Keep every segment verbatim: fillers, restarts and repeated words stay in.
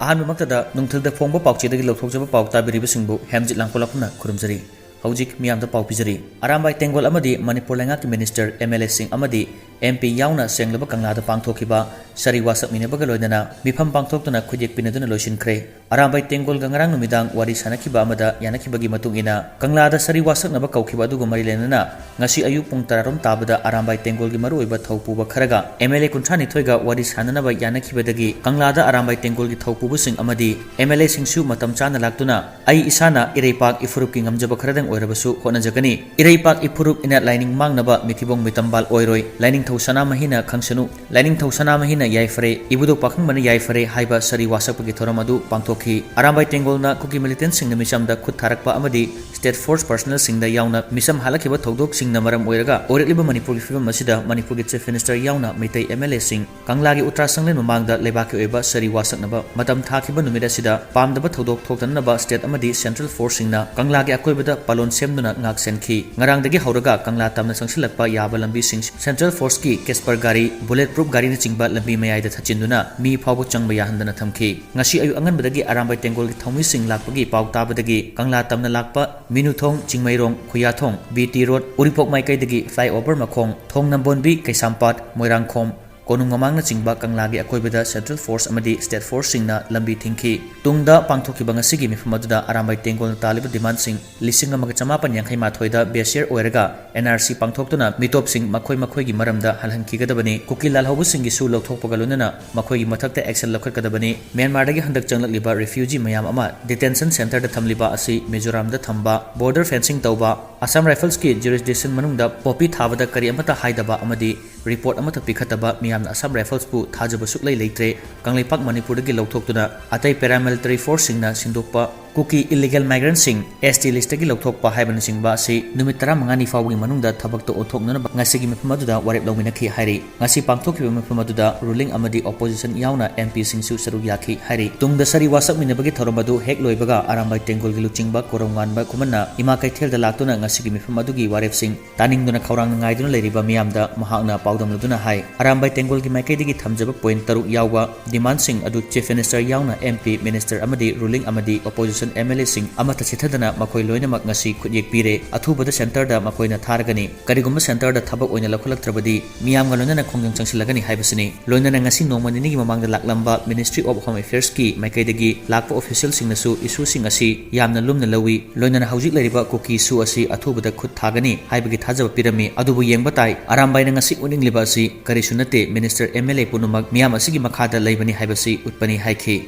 ꯑꯍꯥꯟꯕꯃꯛꯇꯗ ꯅꯨꯡꯊꯤꯜꯗ ꯐꯣꯡꯕ ꯄꯥꯎꯆꯦꯗꯒꯤ ꯂꯧꯊꯣꯛꯆꯕ ꯄꯥꯎ ꯇꯥꯕꯤꯔꯤꯕꯁꯤꯡꯕꯨ ꯍꯦꯝꯖꯤꯠ ꯂꯥꯡꯄꯣꯛꯂꯥꯛꯄꯅ ꯈꯨꯔꯨꯝꯖꯔꯤ꯫ ꯍꯧꯖꯤꯛ ꯃꯤꯌꯥꯝꯗ ꯄꯥꯎ ꯄꯤꯖꯔꯤ꯫ ꯑꯔꯥꯝꯕꯥꯏ ꯇꯦꯡꯒꯣꯜ ꯑꯃꯗꯤ ꯃꯅꯤꯄꯨꯔ ꯂꯩꯉꯥꯛꯀꯤ ꯃꯤꯅꯤꯁꯇꯔ, ꯑꯦꯝ ꯑꯦꯜ ꯑꯦꯁꯤꯡ ꯑꯃꯗꯤ ꯑꯦꯝ ꯄꯤ ꯌꯥꯎꯅ ꯁꯦꯡꯂꯕ ꯀꯪꯂꯥꯗ ꯄꯥꯡꯊꯣꯛꯈꯤꯕ ꯁꯔꯤ ꯋꯥꯁꯛꯃꯤꯟꯅꯕꯒ ꯂꯣꯏꯅꯅ ꯃꯤꯐꯝ ꯄꯥꯡꯊꯣꯛꯇꯨꯅ ꯈꯨꯠꯌꯦꯛ ꯄꯤꯅꯗꯨꯅ ꯂꯣꯏꯁꯤꯟꯈ꯭ꯔꯦ꯫ ꯑꯔꯥꯝꯕꯥꯏ ꯇꯦꯡꯒꯣꯜꯒ ꯉꯔꯥꯡ ꯅꯨꯃꯤꯗꯥꯡ ꯋꯥꯔꯤ ꯁꯥꯅꯈꯤꯕ ꯑꯃꯗ ꯌꯥꯅꯈꯤꯕꯒꯤ ꯃꯇꯨꯡ ꯏꯟꯅ, ꯀꯪꯂꯥꯗ ꯁꯔꯤ ꯋꯥꯁꯛꯅꯕ ꯀꯧꯈꯤꯕ ꯑꯗꯨꯒ ꯃꯔꯤ ꯂꯩꯅꯅ ꯉꯁꯤ ꯑꯌꯨꯛ ꯄꯨꯡ ꯇꯔꯥꯔꯣꯝ ꯇꯥꯕꯗ ꯑꯔꯥꯝꯕꯥꯏ ꯇꯦꯡꯒꯣꯜꯒꯤ ꯃꯔꯨꯑꯣꯏꯕ ꯊꯧꯄꯨꯕ ꯈꯔꯒ ꯑꯦꯝ ꯑꯦꯜ ꯑꯦ ꯀꯨꯟꯊ꯭ꯔꯥꯅꯤꯊꯣꯏꯒ ꯋꯥꯔꯤ ꯁꯥꯅꯅꯕ ꯌꯥꯅꯈꯤꯕꯗꯒꯤ ꯀꯪꯂꯥꯗ ꯑꯔꯥꯝꯕꯥꯏ ꯇꯦꯡꯒꯣꯜꯒꯤ ꯊꯧꯄꯨꯕꯁꯤꯡ ꯑꯃꯗꯤ ꯑꯦꯝ ꯑꯦꯜ ꯑꯦꯁꯤꯡꯁꯨ ꯃꯇꯝ ꯆꯥꯅ ꯂꯥꯛꯇꯨꯅ ꯑꯩ ꯏꯁꯥꯅ ꯏꯔꯩꯄꯥꯛ ꯏꯐꯨꯔꯨꯞꯀꯤ ꯉꯝꯖꯕ ꯈꯔꯗꯪ ꯑꯣꯏꯔꯕꯁꯨ ꯍꯣꯠꯅꯖꯒꯅꯤ꯫ ꯏꯔꯩꯄꯥꯛ ꯏꯐꯨꯔꯨꯞ ꯏꯅ ꯂꯥꯏꯅꯤꯡ ꯃꯥꯡꯅꯕ ꯃꯤꯊꯤꯕꯣꯡ ꯃꯤꯇꯝꯕꯥꯜ ꯑꯣꯏꯔꯣꯏ꯫ ꯂꯥꯏꯅꯤꯡꯊꯧ ꯁꯅꯥꯃꯍꯤꯅ ꯈꯪꯁꯅꯨ, ꯂꯥꯏꯅꯤꯡꯊꯧ ꯁꯅꯥꯃꯍꯤꯅ ꯌꯥꯏꯐꯔꯦ, ꯏꯕꯨꯙꯧ ꯄꯥꯈꯪꯕꯅ ꯌꯥꯏꯐꯔꯦ ꯍꯥꯏꯕ ꯁꯔꯤ ꯋꯥꯁꯛꯄꯒꯤ ꯊꯧꯔꯝ ꯑꯗꯨ ꯄꯥꯡꯊꯣꯛꯈꯤ꯫ ꯑꯔꯥꯝꯕꯥꯏ ꯇꯦꯡꯒꯣꯜꯅ ꯀꯨꯀꯤ ꯃꯤꯂꯤꯇꯦꯟꯠꯁꯤꯡꯅ ꯃꯤꯆꯝꯗ ꯈꯨꯠ ꯊꯥꯔꯛꯄ ꯑꯃꯗꯤ ꯁ꯭ꯇꯦꯠ ꯐꯣꯔꯁ ꯄꯔꯁꯅꯦꯜꯁꯤꯡꯗ ꯌꯥꯎꯅ ꯃꯤꯆꯝ ꯍꯥꯠꯂꯛꯈꯤꯕ ꯊꯧꯗꯣꯛꯁꯤꯡꯅ ꯃꯔꯝ ꯑꯣꯏꯔꯒ ꯑꯣꯏꯔꯛꯂꯤꯕ ꯃꯅꯤꯄꯨꯔꯒꯤ ꯐꯤꯕꯝ ꯑꯁꯤꯗ ꯃꯅꯤꯄꯨꯔꯒꯤ ꯆꯤꯐ ꯃꯤꯅꯤꯁꯇꯔ ꯌꯥꯎꯅ ꯃꯩꯇꯩ ꯑꯦꯝ ꯑꯦꯜ ꯑꯦꯁꯤꯡ ꯀꯪꯂꯥꯒꯤ ꯎꯇ꯭ꯔꯥ ꯁꯪꯂꯦꯟ ꯃꯃꯥꯡꯗ ꯂꯩꯕꯥꯛꯀꯤ ꯑꯣꯏꯕ ꯁꯔꯤ ꯋꯥꯁꯛꯅꯕ ꯃꯇꯝ ꯊꯥꯈꯤꯕ ꯅꯨꯃꯤꯠ ꯑꯁꯤꯗ ꯄꯥꯝꯗꯕ ꯊꯧꯗꯣꯛ ꯊꯣꯛꯇꯅꯕ ꯁ꯭ꯇꯦꯠ ꯑꯃꯗꯤ ꯁꯦꯟꯇ꯭ꯔꯦꯜ ꯐꯣꯔꯁꯁꯤꯡꯅ ꯀꯪꯂꯥꯒꯤ ꯑꯀꯣꯏꯕꯗ ꯄꯥꯂꯣꯟ ꯁꯦꯝꯗꯨꯅ ꯉꯥꯛ ꯁꯦꯟꯈꯤ꯫ ꯉꯔꯥꯡꯗꯒꯤ ꯍꯧꯔꯒ ꯀꯪꯂꯥ ꯇꯝꯅ ꯆꯪꯁꯤꯜꯂꯛꯄ ꯌꯥꯕ ꯂꯝꯕꯤꯁꯤꯡ ꯁꯦꯟꯇ꯭ꯔꯦꯜ ꯐꯣꯔꯁꯀꯤ ꯀꯦꯁꯄꯔ ꯒꯥꯔꯤ, ꯕꯨꯂꯦꯠ ꯄ꯭ꯔꯨꯐ ꯒꯥꯔꯤꯅꯆꯤꯡꯕ ꯂꯝꯕꯤ ꯃꯌꯥꯏꯗ ꯊꯠꯆꯤꯟꯗꯨꯅ ꯃꯤ ꯐꯥꯎꯕ ꯆꯪꯕ ꯌꯥꯍꯟꯗꯅ ꯊꯝꯈꯤ꯫ ꯉꯁꯤ ꯑꯌꯨꯛ ꯑꯉꯟꯕꯗꯒꯤ ꯑꯔꯥꯝꯕꯥꯏ ꯇꯦꯡꯒꯣꯜꯒꯤ ꯊꯧꯃꯤꯁꯤꯡ ꯂꯥꯛꯄꯒꯤ ꯄꯥꯎ ꯇꯥꯕꯗꯒꯤ ꯀꯪꯂꯥ ꯇꯝꯅ ꯂꯥꯛꯄ ꯃꯤꯅꯨꯊꯣꯡ, ꯆꯤꯡꯃꯩꯔꯣꯡ, ꯈꯨꯌꯥꯊꯣꯡ, ꯕꯤ ꯇꯤ ꯔꯣꯗ, ꯎꯔꯤꯄꯣꯛ ꯃꯥꯏꯀꯩꯗꯒꯤ ꯐ꯭ꯂꯥꯏꯑꯣꯚꯔ ꯃꯈꯣꯡ, ꯊꯣꯡ ꯅꯝꯕꯣꯟꯕꯤ, ꯀꯩꯁꯥꯝꯄꯥꯠ, ꯃꯣꯏꯔꯥꯡꯈꯣꯝ, ꯀꯣꯅꯨꯡ ꯃꯃꯥꯡꯅꯆꯤꯡꯕ ꯀꯪꯂꯥꯒꯤ ꯑꯀꯣꯏꯕꯗ ꯁꯦꯟꯇ꯭ꯔꯦꯜ ꯐꯣꯔꯁ ꯑꯃꯗꯤ ꯁ꯭ꯇꯦꯠ ꯐꯣꯔꯁꯁꯤꯡꯅ ꯂꯝꯕꯤ ꯊꯤꯡꯈꯤ꯫ ꯇꯨꯡꯗ ꯄꯥꯡꯊꯣꯛꯈꯤꯕ ꯉꯁꯤꯒꯤ ꯃꯤꯐꯝ ꯑꯗꯨꯗ ꯑꯔꯥꯝꯕꯥꯏ ꯇꯦꯡꯒꯣꯜꯅ ꯇꯥꯜꯂꯤꯕ ꯗꯤꯃꯥꯟꯁꯤꯡ ꯂꯤꯁꯤꯡ ꯑꯃꯒ ꯆꯃꯥꯄꯟ ꯌꯥꯡꯈꯩ ꯃꯥꯊꯣꯏꯗ ꯕꯦꯁꯤꯌꯔ ꯑꯣꯏꯔꯒ ꯑꯦꯟ ꯑꯥꯔ ꯁꯤ ꯄꯥꯡꯊꯣꯛꯇꯨꯅ ꯃꯤꯇꯣꯞꯁꯤꯡ ꯃꯈꯣꯏ ꯃꯈꯣꯏꯒꯤ ꯃꯔꯝꯗ ꯍꯜꯍꯟꯈꯤꯒꯗꯕꯅꯤ꯫ ꯀꯨꯀꯤ ꯂꯥꯜꯍꯧꯕꯁꯤꯡꯒꯤꯁꯨ ꯂꯧꯊꯣꯛꯄꯒ ꯂꯣꯏꯅꯅ ꯃꯈꯣꯏꯒꯤ ꯃꯊꯛꯇ ꯑꯦꯛꯁꯟ ꯂꯧꯈꯠꯀꯗꯕꯅꯤ꯫ ꯃ꯭ꯌꯥꯟꯃꯥꯔꯗꯒꯤ ꯍꯟꯗꯛ ꯆꯪꯂꯛꯂꯤꯕ ꯔꯤꯐ꯭ꯌꯨꯖꯤ ꯃꯌꯥꯝ ꯑꯃ ꯗꯤꯇꯦꯟꯁꯟ ꯁꯦꯟꯇꯔꯗ ꯊꯝꯂꯤꯕ ꯑꯁꯤ ꯃꯤꯖꯣꯔꯥꯝꯗ ꯊꯝꯕ, ꯕꯣꯔꯗꯔ ꯐꯦꯟꯁꯤꯡ ꯇꯧꯕ, ꯑꯁꯥꯝ ꯔꯥꯏꯐꯜꯁꯀꯤ ꯖꯨꯔꯤꯁꯗꯤꯛꯁꯟ ꯃꯅꯨꯡꯗ ꯄꯣꯄꯤ ꯊꯥꯕꯗ ꯀꯔꯤ ꯑꯃꯠꯇ ꯍꯥꯏꯗꯕ ꯑꯃꯗꯤ ꯔꯤꯄꯣꯔꯠ ꯑꯃꯠꯇ ꯄꯤꯈꯠꯇꯕ ꯃꯤꯌꯥꯝꯅ ꯑꯁꯥꯝ ꯔꯥꯏꯐꯜꯁꯄꯨ ꯊꯥꯖꯕ ꯁꯨꯛꯂꯩ ꯂꯩꯇ꯭ꯔꯦ꯫ ꯀꯪꯂꯩꯄꯥꯛ ꯃꯅꯤꯄꯨꯔꯗꯒꯤ ꯂꯧꯊꯣꯛꯇꯨꯅ ꯑꯇꯩ ꯄꯦꯔꯥꯃꯤꯂꯤꯇꯔꯤ ꯐꯣꯔꯁꯁꯤꯡꯅ ꯁꯤꯟꯗꯣꯛꯄ ꯀꯨꯀꯤ ꯏꯂꯤꯒꯦꯜ ꯃꯥꯏꯒ꯭ꯔꯦꯟꯠꯁꯤꯡ ꯑꯦꯁ ꯇꯤ ꯂꯤꯁꯇꯒꯤ ꯂꯧꯊꯣꯛꯄ ꯍꯥꯏꯕꯅꯆꯤꯡꯕ ꯑꯁꯤ ꯅꯨꯃꯤꯠ ꯇꯔꯥꯃꯉꯥꯅꯤ ꯐꯥꯎꯕꯒꯤ ꯃꯅꯨꯡꯗ ꯊꯕꯛꯇ ꯑꯣꯟꯊꯣꯛꯅꯅꯕ ꯉꯁꯤꯒꯤ ꯃꯤꯐꯝ ꯑꯗꯨꯗ ꯋꯥꯔꯦꯞ ꯂꯧꯃꯤꯟꯅꯈꯤ ꯍꯥꯏꯔꯤ꯫ ꯉꯁꯤ ꯄꯥꯡꯊꯣꯛꯈꯤꯕ ꯃꯤꯐꯝ ꯑꯗꯨꯗ ꯔꯨꯂꯤꯡ ꯑꯃꯗꯤ ꯑꯣꯄꯣꯖꯤꯁꯟ ꯌꯥꯎꯅ ꯑꯦꯝ ꯄꯤꯁꯤꯡꯁꯨ ꯁꯔꯨꯛ ꯌꯥꯈꯤ ꯍꯥꯏꯔꯤ꯫ ꯇꯨꯡꯗ ꯁꯥꯔꯤ ꯋꯥꯁꯛꯃꯤꯟꯅꯕꯒꯤ ꯊꯧꯔꯝ ꯑꯗꯨ ꯍꯦꯛ ꯂꯣꯏꯕꯒ ꯑꯔꯥꯝꯕꯥꯏ ꯇꯦꯡꯒꯣꯜꯒꯤ ꯂꯨꯆꯤꯡꯕ ꯀꯣꯔꯧꯉꯥꯟꯕ ꯈꯨꯃꯟꯅ ꯏꯃꯥ ꯀꯩꯊꯦꯜꯗ ꯂꯥꯛꯇꯨꯅ ꯉꯁꯤꯒꯤ ꯃꯤꯐꯝ ꯑꯗꯨꯒꯤ ꯋꯥꯔꯦꯞꯁꯤꯡ ꯇꯥꯅꯤꯡꯗꯨꯅ ꯈꯧꯔꯥꯡꯅ ꯉꯥꯏꯗꯨꯅ ꯂꯩꯔꯤꯕ ꯃꯤꯌꯥꯝꯗ ꯃꯍꯥꯛꯅ ꯄꯥꯎꯗꯝꯂꯗꯨꯅ ꯍꯥꯏ, ꯑꯔꯥꯝꯕꯥꯏ ꯇꯦꯡꯒꯣꯜꯒꯤ ꯃꯥꯏꯀꯩꯗꯒꯤ ꯊꯝꯖꯕ ꯄꯣꯏꯟꯠ ꯇꯔꯨꯛ ꯌꯥꯎꯕ ꯗꯤꯃꯥꯟꯗꯁꯤꯡ ꯑꯗꯨ ꯆꯤꯐ ꯃꯤꯅꯤꯁꯇꯔ ꯌꯥꯎꯅ ꯑꯦꯝ ꯄꯤ, ꯃꯤꯅꯤꯁꯇꯔ ꯑꯃꯗꯤ ꯔꯨꯂꯤꯡ ꯑꯃꯗꯤ ꯑꯣꯄꯣꯖꯤꯁꯟ ꯑꯦꯝ ꯑꯦꯜ ꯑꯦꯁꯤꯡ ꯑꯃꯠꯇ ꯆꯤꯠꯊꯗꯅ ꯃꯈꯣꯏ ꯂꯣꯏꯅꯃꯛ ꯉꯁꯤ ꯈꯨꯠꯌꯦꯛ ꯄꯤꯔꯦ꯫ ꯑꯊꯨꯕꯗ ꯁꯦꯟꯇꯔꯗ ꯃꯈꯣꯏꯅ ꯊꯥꯔꯒꯅꯤ꯫ ꯀꯔꯤꯒꯨꯝꯕ ꯁꯦꯟꯇꯔꯗ ꯊꯕꯛ ꯑꯣꯏꯅ ꯂꯧꯈꯠꯂꯛꯇ꯭ꯔꯕꯗꯤ ꯃꯤꯌꯥꯝꯒ ꯂꯣꯏꯅꯅ ꯈꯣꯡꯖꯪ ꯆꯪꯁꯤꯜꯂꯒꯅꯤ ꯍꯥꯏꯕꯁꯤꯅꯤ꯫ ꯂꯣꯏꯅꯅ ꯉꯁꯤ ꯅꯣꯡꯃ ꯅꯤꯅꯤꯒꯤ ꯃꯃꯥꯡꯗ ꯂꯥꯛꯂꯝꯕ ꯃꯤꯅꯤꯁꯇ꯭ꯔꯤ ꯑꯣꯐ ꯍꯣꯝ ꯑꯦꯐꯤꯌꯔꯁꯀꯤ ꯃꯥꯏꯀꯩꯗꯒꯤ ꯂꯥꯛꯄ ꯑꯣꯐꯤꯁꯤꯌꯦꯜꯁꯤꯡꯅꯁꯨ ꯏꯁꯨꯁꯤꯡ ꯑꯁꯤ ꯌꯥꯝꯅ ꯂꯨꯝꯅ ꯂꯧꯏ꯫ ꯂꯣꯏꯅꯅ ꯍꯧꯖꯤꯛ ꯂꯩꯔꯤꯕ ꯀꯨꯀꯤ ꯏꯁꯨ ꯑꯁꯤ ꯑꯊꯨꯕꯗ ꯈꯨꯠ ꯊꯥꯒꯅꯤ ꯍꯥꯏꯕꯒꯤ ꯊꯥꯖꯕ ꯄꯤꯔꯝꯃꯤ꯫ ꯑꯗꯨꯕꯨ ꯌꯦꯡꯕ ꯇꯥꯏ, ꯑꯔꯥꯝꯕꯥꯏꯅ ꯉꯁꯤ ꯎꯠꯅꯤꯡꯂꯤꯕ ꯑꯁꯤ ꯀꯔꯤꯁꯨ ꯅꯠꯇꯦ, ꯃꯤꯅꯤꯁꯇꯔ, ꯑꯦꯝ ꯑꯦꯜ ꯑꯦ ꯄꯨꯝꯅꯃꯛ ꯃꯤꯌꯥꯝ ꯑꯁꯤꯒꯤ ꯃꯈꯥꯗ ꯂꯩꯕꯅꯤ ꯍꯥꯏꯕꯁꯤ ꯎꯠꯄꯅꯤ ꯍꯥꯏꯈꯤ꯫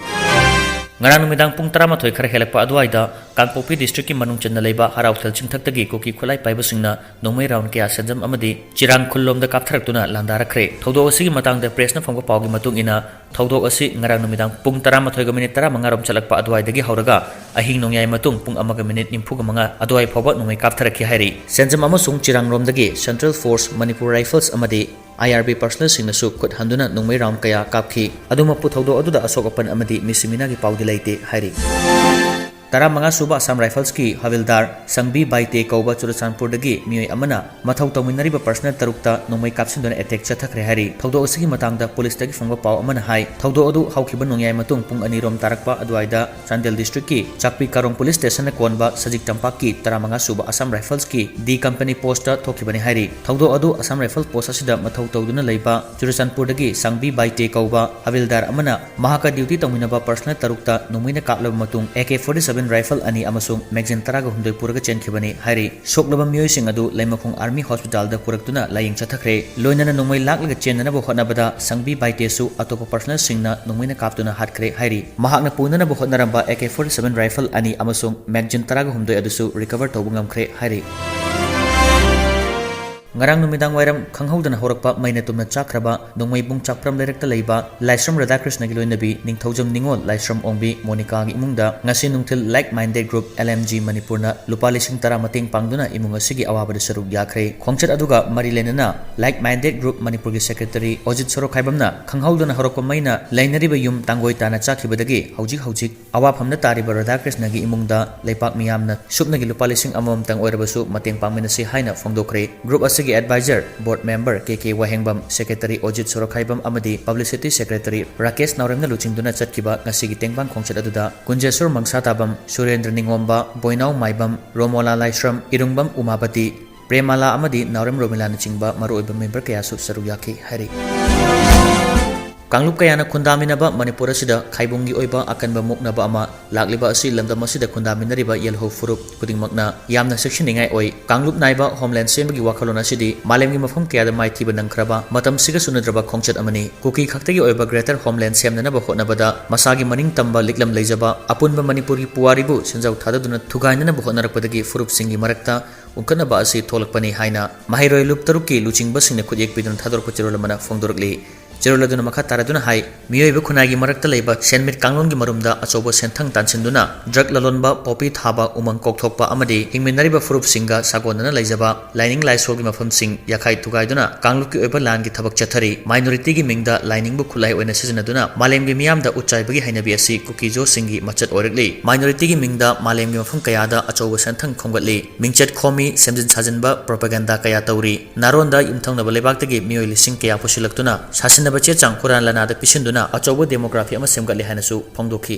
ꯉꯔꯥꯡ ꯅꯨꯃꯤꯗꯥꯡ ꯄꯨꯡ ꯇꯔꯥꯃꯥꯊꯣꯏ ꯈꯔ ꯍꯦꯜꯂꯛꯄ ꯑꯗꯨꯋꯥꯏꯗ ꯀꯥꯡꯄꯣꯛꯄꯤ ꯗꯤꯁꯇ꯭ꯔꯤꯛꯀꯤ ꯃꯅꯨꯡ ꯆꯟꯅ ꯂꯩꯕ ꯍꯔꯥꯎꯊꯦꯜ ꯆꯤꯡꯊꯛꯇꯒꯤ ꯀꯨꯀꯤ ꯈꯨꯠꯂꯥꯏ ꯄꯥꯏꯕꯁꯤꯡꯅ ꯅꯣꯡꯃꯩ ꯔꯥꯎꯟ ꯀꯌꯥ ꯁꯦꯟꯖꯝ ꯑꯃꯗꯤ ꯆꯤꯔꯥꯡ ꯈꯨꯜꯂꯣꯝꯗ ꯀꯥꯞꯊꯔꯛꯇꯨꯅ ꯂꯥꯟꯗꯥꯔꯛꯈ꯭ꯔꯦ꯫ ꯊꯧꯗꯣꯛ ꯑꯁꯤꯒꯤ ꯃꯇꯥꯡꯗ ꯄ꯭ꯔꯦꯁꯅ ꯐꯣꯡꯕ ꯄꯥꯎꯒꯤ ꯃꯇꯨꯡ ꯏꯟꯅ, ꯊꯧꯗꯣꯛ ꯑꯁꯤ ꯉꯔꯥꯡ ꯅꯨꯃꯤꯗꯥꯡ ꯄꯨꯡ ꯇꯔꯥꯃꯥꯊꯣꯏꯒ ꯃꯤꯅꯤꯠ ꯇꯔꯥꯃꯉꯥ ꯔꯣꯝ ꯆꯠꯂꯛꯄ ꯑꯗꯨꯋꯥꯏꯗꯒꯤ ꯍꯧꯔꯒ ꯑꯍꯤꯡ ꯅꯣꯡꯌꯥꯏ ꯃꯇꯨꯡ ꯄꯨꯡ ꯑꯃꯒ ꯃꯤꯅꯤꯠ ꯅꯤꯐꯨꯒ ꯃꯉꯥ ꯑꯗꯨꯋꯥꯏ ꯐꯥꯎꯕ ꯅꯣꯡꯃꯩ ꯀꯥꯞꯊꯔꯛꯈꯤ ꯍꯥꯏꯔꯤ꯫ ꯁꯦꯟꯖꯝ ꯑꯃꯁꯨꯡ ꯆꯤꯔꯥꯡꯔꯣꯝꯗꯒꯤ ꯁꯦꯟꯇ꯭ꯔꯦꯜ ꯐꯣꯔꯁ, ꯃꯅꯤꯄꯨꯔ ꯔꯥꯏꯐꯜꯁ ꯑꯃꯗꯤ ꯑꯥꯏ ꯑꯥꯔ ꯕꯤ ꯄꯔꯁꯅꯦꯜꯁꯤꯡꯅꯁꯨ ꯈꯨꯠ ꯍꯟꯗꯨꯅ ꯅꯣꯡꯃꯩ ꯔꯥꯎꯟ ꯀꯌꯥ ꯀꯥꯞꯈꯤ꯫ ꯑꯗꯨꯃꯛꯄꯨ ꯊꯧꯗꯣꯛ ꯑꯗꯨꯗ ꯑꯁꯣꯛ ꯑꯄꯟ ꯑꯃꯗꯤ ꯃꯤꯁꯤ ꯃꯤꯅꯥꯒꯤ ꯄꯥꯎꯗꯤ ꯂꯩꯇꯦ ꯍꯥꯏꯔꯤ꯫ ꯇꯔꯥꯃꯉꯥ ꯁꯨꯕ ꯑꯁꯥꯝ ꯔꯥꯏꯐꯜꯁꯀꯤ ꯍꯕꯤꯜꯗꯥꯔ ꯁꯪꯕꯤ ꯕꯥꯏꯇꯦ ꯀꯧꯕ ꯆꯨꯔꯆꯥꯟꯄꯨꯔꯗꯒꯤ ꯃꯤꯑꯣꯏ ꯑꯃꯅ ꯃꯊꯧ ꯇꯧꯃꯤꯟꯅꯔꯤꯕ ꯄꯔꯁꯅꯦꯜ ꯇꯔꯨꯛꯇ ꯅꯣꯡꯃꯩ ꯀꯥꯞꯁꯤꯟꯗꯨꯅ ꯑꯦꯇꯦꯛ ꯆꯠꯊꯈ꯭ꯔꯦ ꯍꯥꯏꯔꯤ꯫ ꯊꯧꯗꯣꯛ ꯑꯁꯤꯒꯤ ꯃꯇꯥꯡꯗ ꯄꯨꯂꯤꯁꯇꯒꯤ ꯐꯪꯕ ꯄꯥꯎ ꯑꯃꯅ ꯍꯥꯏ, ꯊꯧꯗꯣꯛ ꯑꯗꯨ ꯍꯧꯈꯤꯕ ꯅꯣꯡꯌꯥꯏ ꯃꯇꯨꯡ ꯄꯨꯡ ꯑꯅꯤ ꯔꯣꯝ ꯇꯥꯔꯛꯄ ꯑꯗꯨꯋꯥꯏꯗ ꯆꯥꯟꯗꯦꯜ ꯗꯤꯁꯇ꯭ꯔꯤꯛꯀꯤ ꯆꯥꯛꯄꯤ ꯀꯥꯔꯣꯡ ꯄꯨꯂꯤꯁ ꯁ꯭ꯇꯦꯁꯟꯅ ꯀꯣꯟꯕ ꯁꯖꯤꯛ ꯇꯝꯄꯥꯛꯀꯤ ꯇꯔꯥꯃꯉꯥ ꯁꯨꯕ ꯑꯁꯥꯝ ꯔꯥꯏꯐꯜꯁꯀꯤ ꯗꯤ ꯀꯝꯄꯅꯤ ꯄꯣꯁꯇ ꯊꯣꯛꯈꯤꯕꯅꯤ ꯍꯥꯏꯔꯤ꯫ ꯊꯧꯗꯣꯛ ꯑꯗꯨ ꯑꯁꯥꯝ ꯔꯥꯏꯐꯜ ꯄꯣꯁ ꯑꯁꯤꯗ ꯃꯊꯧ ꯇꯧꯗꯨꯅ ꯂꯩꯕ ꯆꯨꯔꯆꯥꯟꯄꯨꯔꯗꯒꯤ ꯁꯥꯡꯕꯤ ꯕꯥꯏꯇꯦ ꯀꯧꯕ ꯍꯕꯤꯜꯗꯥꯔ ꯑꯃꯅ ꯃꯍꯥꯛꯀ ꯗ꯭ꯌꯨꯇꯤ ꯇꯧꯃꯤꯟꯅꯕ ꯄꯔꯁꯅꯦꯜ ꯇꯔꯨꯛꯇ ꯅꯣꯡꯃꯩꯅ ꯀꯥꯞꯂꯕ ꯃꯇꯨꯡ, ꯑꯦ ꯀꯦ ꯐꯣꯔꯇꯤ ꯁꯚꯦꯟ ꯔꯥꯏꯐꯜ ꯑꯅꯤ ꯑꯃꯁꯨꯡ ꯃꯦꯒꯖꯤꯟ ꯇꯔꯥꯒ ꯍꯨꯝꯗꯣꯏ ꯄꯨꯔꯒ ꯆꯦꯟꯈꯤꯕꯅꯤ ꯍꯥꯏꯔꯤ꯫ ꯁꯣꯛꯂꯕ ꯃꯤꯑꯣꯏꯁꯤꯡ ꯑꯗꯨ ꯂꯩꯃꯈꯣꯡ ꯑꯥꯔꯃꯤ ꯍꯣꯁꯄꯤꯇꯥꯜꯗ ꯄꯨꯔꯛꯇꯨꯅ ꯂꯥꯌꯦꯡ ꯆꯠꯊꯈ꯭ꯔꯦ꯫ ꯂꯣꯏꯅꯅ ꯅꯣꯡꯃꯩ ꯂꯥꯛꯂꯒ ꯆꯦꯟꯅꯅꯕ ꯍꯣꯠꯅꯕꯗ ꯁꯪꯕꯤ ꯕꯥꯏꯇꯦꯁꯨ ꯑꯇꯣꯞꯄ ꯄꯔꯁꯅꯦꯜꯁꯤꯡꯅ ꯅꯣꯡꯃꯩꯅ ꯀꯥꯞꯇꯨꯅ ꯍꯥꯠꯈ꯭ꯔꯦ ꯍꯥꯏꯔꯤ꯫ ꯃꯍꯥꯛꯅ ꯄꯨꯅꯅꯕ ꯍꯣꯠꯅꯔꯝꯕ A K forty seven rifle ꯑꯅꯤ ꯑꯃꯁꯨꯡ ꯃꯦꯒꯖꯤꯟ ꯇꯔꯥꯒ ꯍꯨꯝꯗꯣꯏ ꯑꯗꯨꯁꯨ ꯔꯤꯀꯚꯔ ꯇꯧꯕ ꯉꯝꯈ꯭ꯔꯦ ꯍꯥꯏꯔꯤ꯫ ꯉꯔꯥꯡ ꯅꯨꯃꯤꯗꯥꯡ ꯋꯥꯏꯔꯝ ꯈꯪꯍꯧꯗꯅ ꯍꯧꯔꯛꯄ ꯃꯩꯅ ꯇꯨꯝꯅ ꯆꯥꯛꯈ꯭ꯔꯕ ꯅꯣꯡꯃꯩꯕꯨꯡ ꯆꯥꯛꯄ꯭ꯔꯝ ꯂꯩꯔꯛꯇ ꯂꯩꯕ ꯂꯥꯏꯁ꯭ꯔꯝ ꯔꯥꯙꯥꯀ꯭ꯔꯤꯁꯅꯒꯤ ꯂꯣꯏꯅꯕꯤ ꯅꯤꯡꯊꯧꯖꯝ ꯅꯤꯉꯣꯜ ꯂꯥꯏꯁ꯭ꯔꯝ ꯑꯣꯡꯕꯤ ꯃꯣꯅꯤꯀꯥꯒꯤ ꯏꯃꯨꯡꯗ ꯉꯁꯤ ꯅꯨꯡꯊꯤꯜ Like Minded Group, L M G, ꯃꯅꯤꯄꯨꯔꯅ ꯂꯨꯄꯥ ꯂꯤꯁꯤꯡ ꯇꯔꯥ ꯃꯇꯦꯡ ꯄꯥꯡꯗꯨꯅ ꯏꯃꯨꯡ ꯑꯁꯤꯒꯤ ꯑꯋꯥꯕꯗ ꯁꯔꯨꯛ ꯌꯥꯈ꯭ꯔꯦ꯫ ꯈꯣꯡꯆꯠ ꯑꯗꯨꯒ ꯃꯔꯤ ꯂꯩꯅꯅ Like Minded Group ꯃꯅꯤꯄꯨꯔꯒꯤ ꯁꯦꯀ꯭ꯔꯦꯇꯔꯤ ꯑꯣꯖꯤꯠ ꯁꯣꯔꯣꯈꯥꯏꯕꯝꯅ ꯈꯪꯍꯧꯗꯅ ꯍꯧꯔꯛꯄ ꯃꯩꯅ ꯂꯩꯅꯔꯤꯕ ꯌꯨꯝ ꯇꯥꯡꯒꯣꯏ ꯇꯥꯅ ꯆꯥꯛꯈꯤꯕꯗꯒꯤ ꯍꯧꯖꯤꯛ ꯍꯧꯖꯤꯛ ꯑꯋꯥꯐꯝꯗ ꯇꯥꯔꯤꯕ ꯔꯥꯙꯥꯀ꯭ꯔꯤꯁꯅꯒꯤ ꯏꯃꯨꯡꯗ ꯂꯩꯄꯥꯛ ꯃꯤꯌꯥꯝꯅ ꯁꯨꯞꯅꯒꯤ ꯂꯨꯄꯥ ꯂꯤꯁꯤꯡ ꯑꯃꯃꯝꯇꯪ ꯑꯣꯏꯔꯕꯁꯨ ꯃꯇꯦꯡ ꯄꯥꯡꯃꯤꯟꯅꯁꯤ ꯍꯥꯏꯅ ꯐꯣꯡꯗꯣꯛꯈ꯭ꯔꯦ꯫ Group ꯑꯁꯤꯒꯤ advisor, board member K K ꯋꯥꯍꯦꯡꯕꯝ, secretary ꯑꯣꯖꯤꯠ ꯁꯣꯔꯣꯈꯥꯏꯕꯝ ꯑꯃꯗꯤ publicity secretary ꯔꯥꯀꯦꯁ ꯅꯥꯎꯔꯦꯝꯅ ꯂꯨꯆꯤꯡꯗꯨꯅ ꯆꯠꯈꯤꯕ ꯉꯁꯤꯒꯤ ꯇꯦꯡꯕꯥꯡ ꯈꯣꯡꯆꯠ ꯑꯗꯨꯗ ꯀꯨꯟꯖꯦꯁꯣꯔ ꯃꯪꯁꯥꯇꯥꯕꯝ, ꯁꯨꯔꯦꯟꯗ꯭ꯔ ꯅꯤꯉꯣꯝꯕ, ꯕꯣꯏꯅꯥꯎ ꯃꯥꯏꯕꯝ, ꯔꯣꯃꯣꯂꯥ ꯂꯥꯏꯁ꯭ꯔꯝ, ꯏꯔꯨꯡꯕꯝ ꯎꯃꯥꯄꯇꯤ, ꯄ꯭ꯔꯦꯃꯥꯂꯥ ꯑꯃꯗꯤ ꯅꯥꯎꯔꯦꯝ ꯔꯣꯃꯤꯂꯥꯅꯆꯤꯡꯕ ꯃꯔꯨꯑꯣꯏꯕ member ꯀꯌꯥꯁꯨ ꯁꯔꯨꯛ ꯌꯥꯈꯤ ꯍꯥꯏꯔꯤ꯫ ꯀꯥꯡꯂꯨꯞ ꯀꯌꯥꯅ ꯈꯨꯟꯗꯥꯃꯤꯟꯅꯕ ꯃꯅꯤꯄꯨꯔ ꯑꯁꯤꯗ ꯈꯥꯏꯕꯨꯡꯒꯤ ꯑꯣꯏꯕ ꯑꯀꯟꯕ ꯃꯨꯛꯅꯕ ꯑꯃ ꯂꯥꯛꯂꯤꯕ ꯑꯁꯤ ꯂꯝꯗꯝ ꯑꯁꯤꯗ ꯈꯨꯟꯗꯥꯃꯤꯟꯅꯔꯤꯕ ꯌꯦꯜꯍꯧ ꯐꯨꯔꯨꯞ ꯈꯨꯗꯤꯡꯃꯛꯅ ꯌꯥꯝꯅ ꯆꯦꯛꯁꯤꯟꯅꯤꯡꯉꯥꯏ ꯑꯣꯏ꯫ ꯀꯥꯡꯂꯨꯞ ꯅꯥꯏꯕ homeland ꯁꯦꯝꯕꯒꯤ ꯋꯥꯈꯜꯂꯣꯟ ꯑꯁꯤꯗꯤ ꯃꯥꯂꯦꯝꯒꯤ ꯃꯐꯝ ꯀꯌꯥꯗ ꯃꯥꯏꯊꯤꯕ ꯅꯪꯈ꯭ꯔꯕ, ꯃꯇꯝꯁꯤꯒ ꯆꯨꯅꯗ꯭ꯔꯕ ꯈꯣꯡꯆꯠ ꯑꯃꯅꯤ꯫ ꯀꯨꯀꯤ ꯈꯛꯇꯒꯤ ꯑꯣꯏꯕ greater homeland ꯁꯦꯝꯅꯅꯕ ꯍꯣꯠꯅꯕꯗ ꯃꯁꯥꯒꯤ ꯃꯅꯤꯡ ꯇꯝꯕ ꯂꯤꯛꯂꯝ ꯂꯩꯖꯕ, ꯑꯄꯨꯟꯕ ꯃꯅꯤꯄꯨꯔꯒꯤ ꯄꯨꯋꯥꯔꯤꯕꯨ ꯁꯦꯟꯖꯥꯎ ꯊꯥꯗꯗꯨꯅ ꯊꯨꯒꯥꯏꯅꯅꯕ ꯍꯣꯠꯅꯔꯛꯄꯗꯒꯤ ꯐꯨꯔꯨꯞꯁꯤꯡꯒꯤ ꯃꯔꯛꯇ ꯎꯪꯈꯠꯅꯕ ꯑꯁꯤ ꯊꯣꯛꯂꯛꯄꯅꯤ ꯍꯥꯏꯅ ꯃꯍꯩꯔꯣꯏ ꯂꯨꯞ ꯇꯔꯨꯛꯀꯤ ꯂꯨꯆꯤꯡꯕꯁꯤꯡꯅ ꯈꯨꯠꯌꯦꯛ ꯄꯤꯗꯨꯅ ꯊꯥꯗꯣꯔꯛꯄ ꯆꯦꯔꯣꯜ ꯑꯃꯅ ꯐꯣꯡꯗꯣꯔꯛꯂꯤ꯫ ꯆꯦꯔꯣꯜ ꯑꯗꯨꯅ ꯃꯈꯥ ꯇꯥꯔꯗꯨꯅ ꯍꯥꯏ, ꯃꯤꯑꯣꯏꯕ ꯈꯨꯟꯅꯥꯏꯒꯤ ꯃꯔꯛꯇ ꯂꯩꯕ ꯁꯦꯟꯃꯤꯠ ꯀꯥꯡꯂꯣꯟꯒꯤ ꯃꯔꯨꯝꯗ ꯑꯆꯧꯕ ꯁꯦꯟꯊꯪ ꯇꯥꯟꯁꯤꯟꯗꯨꯅ drug ꯂꯂꯣꯟꯕ, ꯄꯣꯄꯤ ꯊꯥꯕ, ꯎꯃꯪ ꯀꯣꯛꯊꯣꯛꯄ ꯑꯃꯗꯤ ꯍꯤꯡꯃꯤꯟꯅꯔꯤꯕ ꯐꯨꯔꯨꯞꯁꯤꯡꯒ ꯁꯥꯒꯣꯟꯅꯅ ꯂꯩꯖꯕ ꯂꯥꯏꯅꯤꯡ ꯂꯥꯏꯁꯣꯜꯒꯤ ꯃꯐꯝꯁꯤꯡ ꯌꯥꯈꯥꯏ ꯊꯨꯒꯥꯏꯗꯨꯅ ꯀꯥꯡꯂꯨꯞꯀꯤ ꯑꯣꯏꯕ ꯂꯥꯟꯒꯤ ꯊꯕꯛ ꯆꯠꯊꯔꯤ꯫ Minority ꯒꯤ ꯃꯤꯡꯗ ꯂꯥꯏꯅꯤꯡꯕꯨ ꯈꯨꯠꯂꯥꯏ ꯑꯣꯏꯅ ꯁꯤꯖꯤꯟꯅꯗꯨꯅ ꯃꯥꯂꯦꯝꯒꯤ ꯃꯤꯌꯥꯝꯗ ꯎꯠꯆꯥꯏꯕꯒꯤ ꯍꯩꯅꯕꯤ ꯑꯁꯤ ꯀꯨꯀꯤꯖꯣꯁꯤꯡꯒꯤ ꯃꯆꯠ ꯑꯣꯏꯔꯛꯂꯤ꯫ Minority ꯒꯤ ꯃꯤꯡꯗ ꯃꯥꯂꯦꯝꯒꯤ ꯃꯐꯝ ꯀꯌꯥꯗ ꯑꯆꯧꯕ ꯁꯦꯟꯊꯪ ꯈꯣꯝꯒꯠꯂꯤ꯫ ꯃꯤꯡꯆꯠ ꯈꯣꯝꯃꯤ, ꯁꯦꯝꯖꯤꯟ ꯁꯥꯖꯤꯟꯕ, propaganda ꯀꯌꯥ ꯇꯧꯔꯤ꯫ ꯅꯥꯔꯣꯟꯗ ꯌꯨꯝꯊꯪꯅꯕ ꯂꯩꯕꯥꯛꯇꯒꯤ ꯃꯤꯑꯣꯏ ꯂꯤꯁꯤꯡ ꯀꯌꯥ ꯄꯨꯁꯤꯜꯂꯛꯇꯨꯅ ꯁꯥꯁꯤꯟꯅꯕ ꯆꯦ ꯆꯥꯡ ꯍꯨꯔꯥꯟ ꯂꯅꯥꯗ ꯄꯤꯁꯤꯟꯗꯨꯅ ꯑꯆꯧꯕ demography ꯑꯃ ꯁꯦꯝꯒꯠꯂꯦ ꯍꯥꯏꯅꯁꯨ ꯐꯣꯡꯗꯣꯛꯈꯤ꯫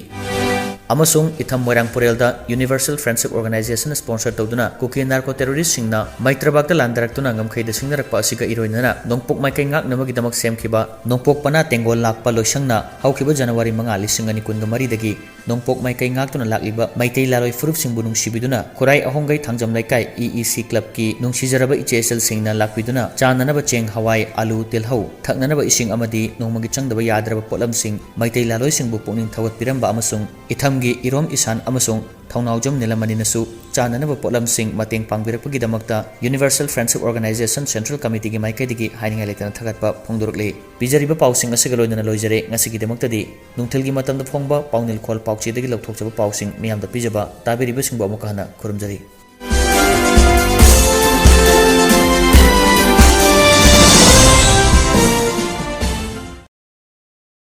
ꯑꯃꯁꯨꯡ ꯏꯊꯝ ꯃꯣꯏꯔꯥꯡ ꯄꯨꯔꯦꯜꯗ Universal Friendship Organization sponsor ꯇꯧꯗꯨꯅ ꯀꯨꯀꯤ narco terrorist ꯁꯤꯡꯅ ꯃꯩꯇ꯭ꯔꯕꯥꯛꯇ ꯂꯥꯟꯗꯥꯔꯛꯇꯨꯅ ꯉꯝꯈꯩꯗ ꯁꯤꯡꯅꯔꯛꯄ ꯑꯁꯤꯒ ꯏꯔꯣꯏꯅꯅ ꯅꯣꯡꯄꯣꯛ ꯃꯥꯏꯀꯩ ꯉꯥꯛꯅꯕꯒꯤꯗꯃꯛ ꯁꯦꯝꯈꯤꯕ ꯅꯣꯡꯄꯣꯛ ꯄꯅꯥ ꯇꯦꯡꯒꯣꯜ ꯂꯥꯛꯄ ꯂꯣꯏꯁꯪꯅ ꯍꯧꯈꯤꯕ ꯖꯅꯋꯥꯔꯤ ꯃꯉꯥ, ꯂꯤꯁꯤꯡ ꯑꯅꯤ ꯀꯨꯟꯒ ꯃꯔꯤꯗꯒꯤ ꯅꯣꯡꯄꯣꯛ ꯃꯥꯏꯀꯩ ꯉꯥꯛꯇꯨꯅ ꯂꯥꯛꯂꯤꯕ ꯃꯩꯇꯩ ꯂꯥꯂꯣꯏ ꯐꯨꯔꯨꯞꯁꯤꯡꯕꯨ ꯅꯨꯡꯁꯤꯕꯤꯗꯨꯅ ꯈꯨꯔꯥꯏ ꯑꯍꯣꯡꯒꯩ ꯊꯥꯡꯖꯝ ꯂꯩꯀꯥꯏ E E C club ꯀꯤ ꯅꯨꯡꯁꯤꯖꯔꯕ ꯏꯆꯦ ꯏꯆꯜꯁꯤꯡꯅ ꯂꯥꯛꯄꯤꯗꯨꯅ ꯆꯥꯅꯅꯕ ꯆꯦꯡ, ꯍꯋꯥꯏ, ꯑꯂꯨ, ꯇꯤꯜꯍꯧ, ꯊꯛꯅꯅꯕ ꯏꯁꯤꯡ ꯑꯃꯗꯤ ꯅꯣꯡꯃꯒꯤ ꯆꯪꯗꯕ ꯌꯥꯗ꯭ꯔꯕ ꯄꯣꯠꯂꯝꯁꯤꯡ ꯃꯩꯇꯩ ꯂꯥꯂꯣꯏꯁꯤꯡꯕꯨ ꯄꯨꯛꯅꯤꯡ ꯊꯧꯒꯠꯄꯤꯔꯝꯕ ꯑꯃꯁꯨꯡ ꯏꯊꯝ ꯒꯤ ꯏꯔꯣꯝ ꯏꯁꯥꯟ ꯑꯃꯁꯨꯡ ꯊꯧꯅꯥꯎꯖꯝ ꯅꯤꯂꯃꯅꯤꯅꯁꯨ ꯆꯥꯅꯅꯕ ꯄꯣꯠꯂꯝꯁꯤꯡ ꯃꯇꯦꯡ ꯄꯥꯡꯕꯤꯔꯛꯄꯒꯤꯗꯃꯛꯇ Universal Friendship Organization Central Committeeꯒꯤ ꯃꯥꯏꯀꯩꯗꯒꯤ ꯍꯥꯏꯅꯤꯡꯉꯥꯏ ꯂꯩꯇꯅ ꯊꯥꯒꯠꯄ ꯐꯣꯡꯗꯣꯔꯛꯂꯤ꯫ ꯄꯤꯖꯔꯤꯕ ꯄꯥꯎꯁꯤꯡ ꯑꯁꯤꯒ ꯂꯣꯏꯅꯅ ꯂꯣꯏꯖꯔꯦ꯫ ꯉꯁꯤꯒꯤꯗꯃꯛꯇꯗꯤ ꯅꯨꯡꯊꯤꯜꯒꯤ ꯃꯇꯝꯗ ꯐꯣꯡꯕ ꯄꯥꯎꯅꯤꯜꯈꯣꯜ ꯄꯥꯎꯆꯦꯗꯒꯤ ꯂꯧꯊꯣꯛꯆꯕ ꯄꯥꯎꯁꯤꯡ ꯃꯤꯌꯥꯝꯗ ꯄꯤꯖꯕ ꯇꯥꯕꯤꯔꯤꯕꯁꯤꯡꯕꯨ ꯑꯃꯨꯛꯀ ꯍꯟꯅ ꯈꯨꯔꯨꯝꯖꯔꯤ꯫